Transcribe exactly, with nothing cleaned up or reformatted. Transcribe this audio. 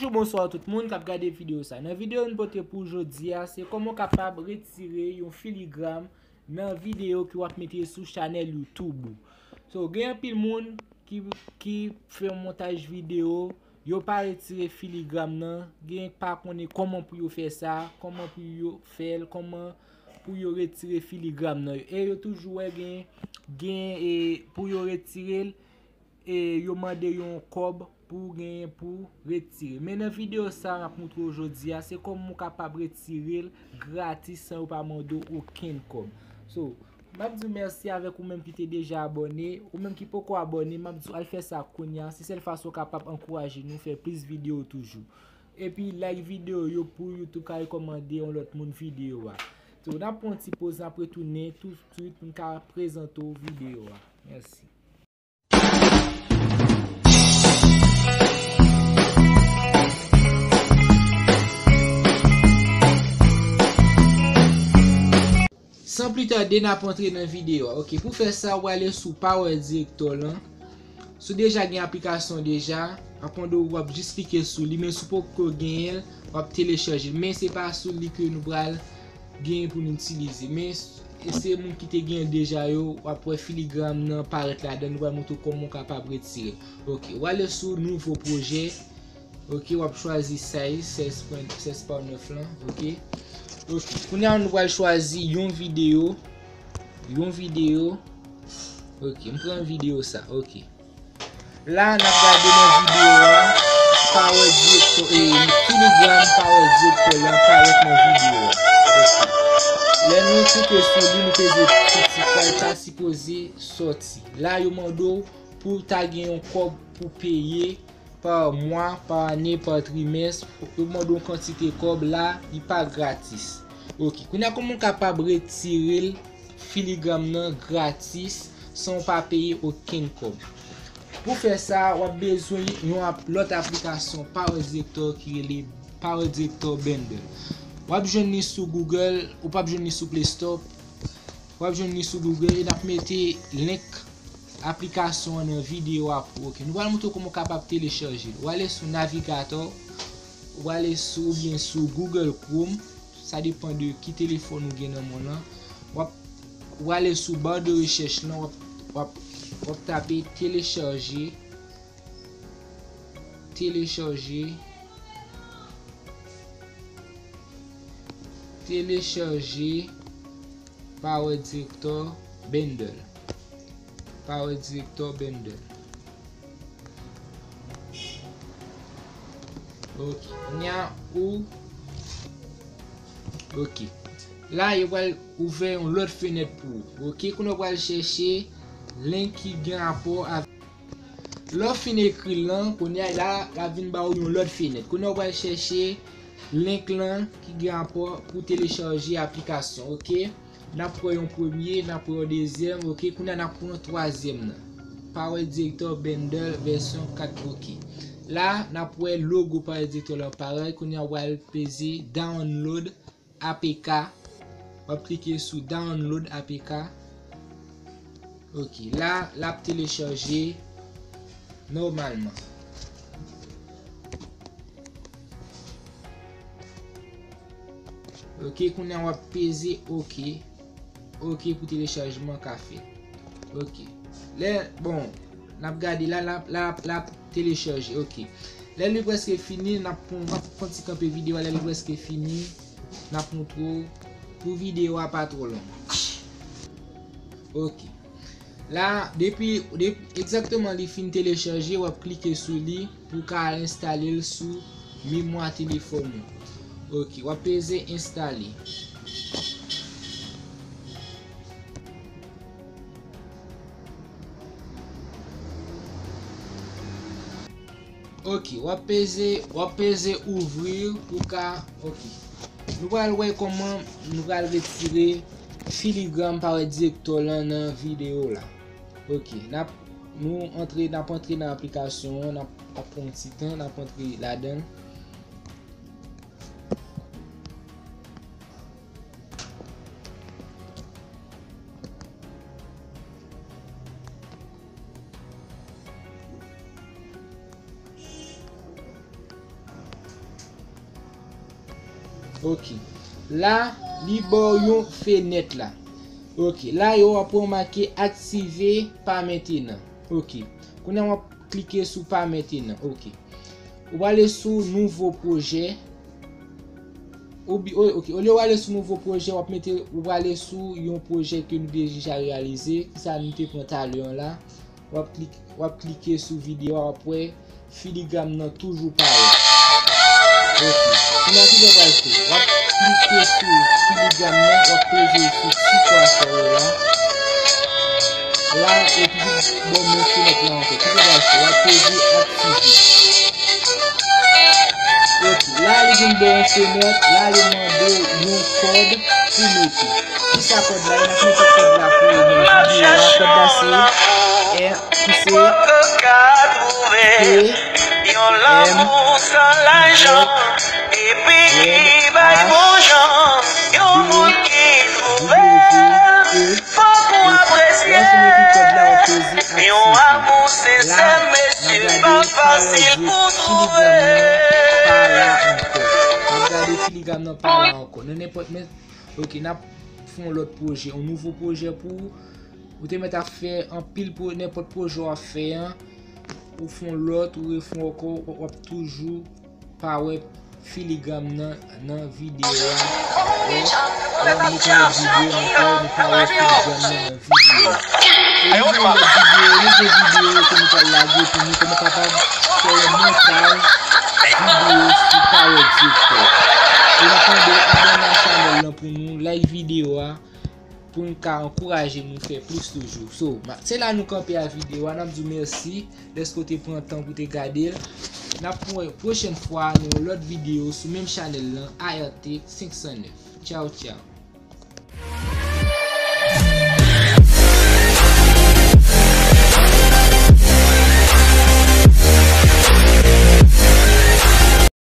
Bonjou, bonswa tout moun k ap gade videyo sa. Nan videyo nou pote pou jodi a, se kòman w kapab retire yon filigram nan videyo ke w ap mete sou chanèl YouTube ou. So, gen anpil moun ki, ki fè yon montaj videyo, yo pa retire filigram nan, gen pa konnen kòman pou yo fè sa, kòman pou yo fè l, kòman pou yo retire filigram nan. E yo toujou wè gen, gen, e, pou yo retire l, e yo mande yon kòb pou genyen pou retire. Men nan videyo sa m ap montre w jodi a, se kòman w kapab retire l gratis san yo pa mande w okenn kòb. So, m ap di w mèsi avèk ou menm ki te deja abòne. Ou menm ki poko abòne, m ap di w al fè sa kounye a. Se sèl fason w kapab ankouraje nou fè plis videyo toujou. Epi like videyo yo pou YouTube ka rekòmande yon lòt moun videyo a. So, n ap pran yon ti poz, n ap retounen tousuit pou n ka prezante w videyo a. Mèsi. San pli tade, n ap antre nan videyo a. Ok, pou fè sa, w ale sou Power Director lan. Si w deja gen aplikasyon deja, ap mande w, w ap jis klike sou li, men si w poko genyen l, w ap telechaje l. Men se pa sou li ke nou pral genyen pou nou itilize. Men e se moun ki te genyen deja yo, w ap wè filigram nan parèt ladan, nou pral montre w kòman w kapab retire. Ok, w ale sou nouvo pwojè. Ok, w ap chwazi size, sèz pwen, sèz pa nèf lan. Ok. Ok, kounye a nou pral chwazi yon videyo. Yon videyo. Ok, m pran videyo sa. Ok. La, n ap gade nan videyo a, Power Director, e, filigram Power Director lan parèt nan videyo a. Ok. Lè nou klike sou li, nou peze ti tit la, li ta sipoze sòti. La, yo mande w pou w ta gen yon kòb pou peye pa mwa, pa ane, pa trimès, yo mande w kantite kòb la, li pa gratis. Ok, kounye a kòman w kapab retire l, filigram nan gratis, san w pa peye okenn kòb. Pou fè sa, w ap bezwen yon ap-, lòt aplikasyon Power Director ki rele Power Director Bundle. W ap jwenn li sou Google, ou p ap jwenn li sou Play Store, w ap jwenn li sou Google, e n ap mete link aplikasyon an nan videyo a pou, ok. Nou pral montre w kòman w kapab telechaje l. W ale sou navigatò, w ale sou, oubyen sou Google Chrome, sa depann de ki telefòn ou gen nan men w lan. W ap, w ale sou ba de rechèch lan, w ap, w ap, w ap tape telechaje, telechaje, telechaje Power Director Bundle. Power Director Bundle. Ok. Kounye a ou. Ok. La, yo pral ouvè yon lòt fenèt pou ou. Ok. Kounye a w pral chèche link ki gen rapò avèk. Lè w fin ekri l lan, kounye a la, l ap vin ba ou yon lòt fenèt. Kounye a w pral chèche link lan ki gen rapò pou telechaje aplikasyon, ok? N ap pran yon premye, n ap pran yon dezyèm, ok? Kounye a n ap pran twazyèm nan. Power Director Bundle vèsyon kat, ok. La, n ap wè logo Power Director lan parèt. Kounye a w pral peze download A P K. W ap klike sou download A P K. Ok, la, l ap telechaje nòmalman. Ok, kounye a w ap peze ok. Ok, pou telechajman ka fèt. Ok. Lè, bon, n ap gade la, l ap, l ap, l ap telechaje. Ok. Lè li prèske fini, n ap pran, n ap pran ti kanpe videyo a. Lè li prèske fini, n ap montre w pou videyo a pa twò long. Ok. La, depi, depi egzakteman li fin telechaje, w ap klike sou li pou w ka al enstale l sou memwa telefòn ou. Ok, w ap peze enstale. Ok, w ap peze, w ap peze ouvrir pou ka, ok. Nou pral wè kòman nou pral retire filigram Power Director lan nan videyo la. Ok, n ap, nou antre, n ap antre nan aplikasyon an, n ap, ap pran yon ti tan, n ap antre ladan l. Ok. La, li ba w yon fenèt la. Ok. La, yo w ap wè make aktive pa mentenan. Ok. Kounye a w ap klike sou pa mentenan. Ok. Ou prale sou nouvo pwojè. Ou bi-, o-, ok. Olye w ale sou nouvo pwojè, w ap mete, ou prale sou yon pwojè ke nou deja reyalize. Kisa nou te pran talè an la. W ap klik-, w ap klike sou videyo a, w ap wè filigram nan toujou parèt. Ok. Kounye a, kisa w pral fè? W ap klike sou filigram nan, w ap peze sou ti kwa sa yo la. La, epi ba w menm fenèt la ankò. Kisa w pral fè? W ap peze aktive. Ok, la li vin ba w yon fenèt, la li mande w yon kòd pou mete. Kisa kòd la ye? N ap mete kòd la pou ou nan videyo a. Kòd la se R, se P, M, Z, Z, H, D, W, E. Lè w fin ekri kòd la, w ap peze aksepte. La, n ap gade parèt filigram nan pa la ankò. N ap gade filigram nan pa la ankò. Nan nenpòt men, ok, n ap fè yon lòt pwojè, yon nouvo pwojè pou ou. Ou te mèt ap fè anpil pwo-, nenpòt pwojè w ap fè an. Ou fè yon lòt, ou refè ankò, w ap toujou pa wè filigram nan, nan videyo a ankò. Lè m mete yon lòt videyo, nou pa, nou pa wè filigram nan nan videyo a. E nou gen yon lòt videyo, nou gen videyo ke nou pral lage pou nou, kòman kapab fè yon montaj videyo sou Power Director. E n ap mande abòne a chanèl lan pou nou, like videyo a, pou n ka ankouraje nou fè plis toujou. So, ma-, se la nou kanpe a videyo a. N ap di w mèsi dèske w te pran tan pou te gade l. N ap wè pwochèn fwa nan yon lòt videyo sou menm chanèl lan, A R T senk san nèf. Tchaw, tchaw.